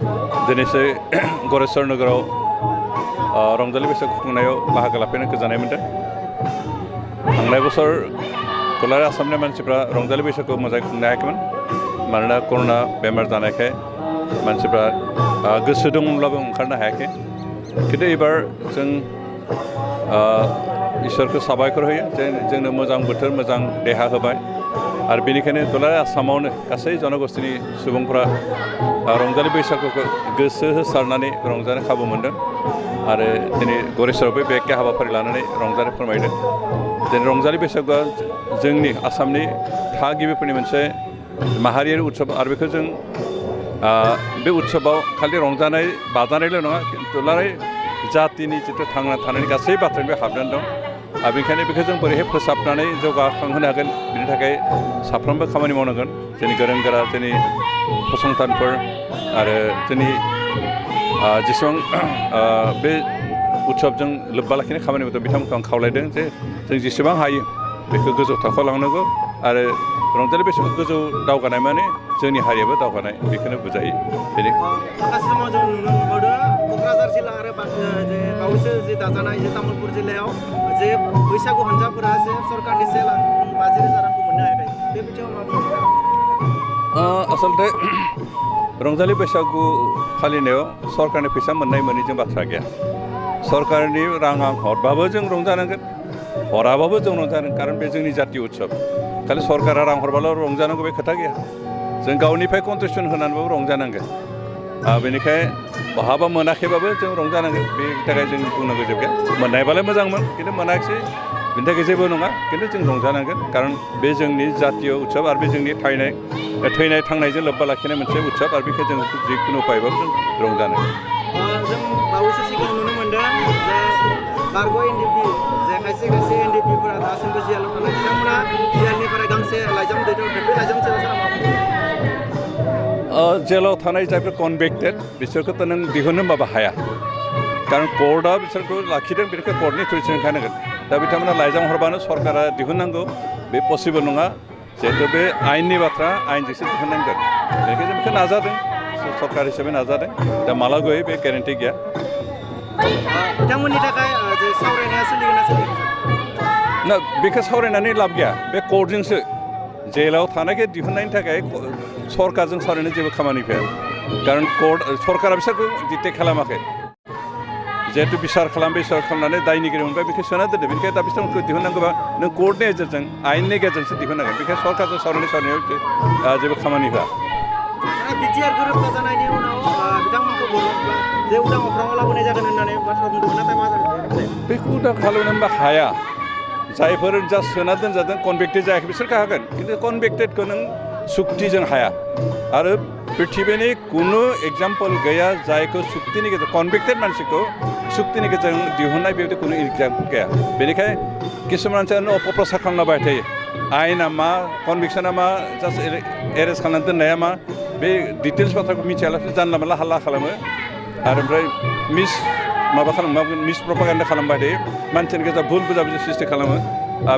दिनैसो गरेस्वर नोगोराव रंजालि बैसागु खुंनायाव बाहागो लाफैनो गोजोननाय मोनदों। थांनाय बोसोर दुलाराय आसामनि मानसिफ्रा रंजालि बैसागु मोजाङै खुंनो हायाखैमोन मानोना कर'ना बेमार जानायखाय मानसिफ्रा गोसो दंब्लाबो ओंखारनो हायाखै। खिन्थु एबार जों इसोरखौ साबायखर होयो जे जोंनो मोजां बोथोर मोजां देहा होबाय आरो बेनिखायनो दुलाराय आसामावनो गासै जनगोष्ठीनि सुबुंफोरा रंजालि बैसागुखौ गोसो होसारनानै रंजानो खाबु मोनदों आरो दिनै गरेस्वरावबो बे एखे हाबाफारि लानानै रंजानो फोरमायदों। दिनै रंजालि बैसागुआ जोंनि आसामनि थागिबिफोरनि मोनसे माहारियारि उत्सब आरो बेखौ जों बे उत्सबाव खालि रंजानाय बाजानायल' नङा दुलाराय जातिनि जिथु थांना थानायनि गासै बाथ्रानि बे हाबनानै दं आरो बेनिखायनो बेखौ जों बोरैहाय फोसाबनानै जौगाखांहोनो हागोन बेनि थाखाय साफ्रोमबो खामानि मावनांगोन। जोंनि गोरों गोरा जोंनि फसंथानफोर आरो जोंनि जेसेबां बे उत्सबजों लोब्बा लाखिनाय खामानि मावदों बिथांमोनखौ आं खावलायदों जे जों जेसेबां हायो बेखौ गोजौ थाखोआव लांनांगौ आरो रंजालि बैसागु गोजौ दावगानाय माने जोंनि हारियाबो दावगानाय बेखौनो बुजायो। बेनि माखासे समाव जों नुनो मोनबावदों क'क्राझार जिल्ला आरो बावैसो जे दाजानाय जे तामुलपुर जिल्लायाव जे बैसागु हानजाफोरा जे सरकारनि 1,50,000 रांखौ मोननो हायाखै बे बिथिङाव मा बुंनो? आसलथे रंजालि बैसागु फालिनायाव सरकारनि फैसा मोननाय मोनैजों बाथ्रा गैया। सरकारनि रां आं हरबाबो जों रंजानांगोन हराबाबो जों रंजानांगोन कारन बे जोंनि जातीय उत्सब। खालि सरकारा रां हरबाल' रंजानांगौ बे खोथा गैया। जों गावनिफ्राय कन्ट्रिबिउसन होनानैबाबो रंजानांगोन। बेनिखाय बहाबा मोनाखैबाबो जों रंजानांगोन बेनि थाखाय जों बुंनांगौ जेबो गैया। मोननायबालाय मोजांमोन खिन्थु मोनाखिसै बेनि थाखाय जेबो नङा खिन्थु जों रंजानांगोन कारन बे जोंनि जातीय उत्सब आरो बे जोंनि थैनाय थांनायजों लोब्बा लाखिनाय मोनसे उत्सब आरो बेखौ जों जिखुनु उपायबाबो जों रंजानांगोन। जों बावैसो सिगाङाव नुनो मोनदों जे बारग' एनडिपि जे खायसे एनडिपिफोरा दासिमबो जेलाव थानाय बिथांमोना जेलनिफ्राय गांसे लाइजाम दैथायहरदों बे लाइजाम सायाव सारा मा बुङो? जेलाव थानाय जायफोर कनभिक्टेड बिसोरखौथ' नों दिहुननोबाबो हाया कारन कर्टआ बिसोरखौ लाखिदों बेनिखाय कर्टनि थ्रुजों ओंखारनांगोन। दा बिथांमोना लाइजाम हरबानो सरकारा दिहुननांगौ बे पसिबोल नङा जिहेतु बे आयेननि बाथ्रा आयेनजोंसो दिहुननांगोन। बेनिखायनो जों बेखौ नाजादों सरकार हिसाबै नाजादों दा माला गयो बे गेरेन्टि गैया। बिथांमोननि थाखाय जे सावरायनाया सोलिगोन ना सोलिगोन? ना बेखौ सावरायनानै लाब गैया बे कर्टजोंसो जेलाव थानायखौ दिहुननायनि थाखाय सरकारजों सावरायनो जेबो खामानि फैया कारन सरकारा बिसोरखौ डिटेक्ट खालामाखै जिहेतु बिसार खालामनानै दायनिगिरि मोनबाय बेखौ सोना दोनदो बेनिखायनो दा बिथांमोनखौ दिहुननांगौबा नों कर्टनि गेजेरजों आयेननि गेजेरजोंसो दिहुननांगोन बेनिखायनो सरकारजों सावरायनायाव जेबो खामानि होआ। बिटिआर गोरोबथा जानायनि उनाव बिथांमोनखौ जे उदां अख्राङाव लाबोनाय जागोन होननानै बाथ्रा बुंदोंमोन नाथाय मा जादों? बेखौ उदां खालामनोबा हाया जायफोर जास्ट सोना दोनजादों कनभिक्टेड जायाखै बिसोरखौ हागोन खिन्थु कनभिक्टेडखौ नों सुक्तिजों हाया आरो पृथिबीनि कुनु एग्जाम्पल गैया जायखौ सुक्तिनि गेजेरजों कनभिक्टेड मानसिखौ सुक्तिनि गेजेरजों दिहुननाय बेबायदि कुनु एग्जाम्पल गैया। बेनिखायनो किसुमान मानसियानो अपप्रसार खालामलाबाय थायो आयेना मा कनभिक्सना मा जास्ट एरेस्ट खालामनानै दोननाया मा बे डिटेल्स बाथ्राखौ मिथियालासे जानला मोनला हाल्ला खालामो आरो ओमफ्राय मिस प्रपागान्डा खालामबाय थायो मानसिनि गेजेराव भुल बुजाबुजि सृष्टि खालामो।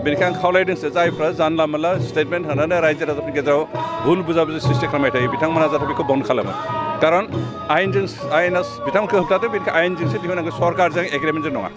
बेनिखायनो आं खावलायदोंसो जायफ्रा जानला मोनला स्टेटमेन्ट होनानै रायजो राजाफोरनि गेजेराव भुल बुजाबुजि सृष्टि खालामबाय थायो बिथांमोना जाहाथे बेखौ बन्द खालामो कारन आयेना बिथांमोनखौ होबथादों बेनिखायनो आयेनजोंसो दिहुननांगौ सरकारजों एग्रिमेन्टजों नङा।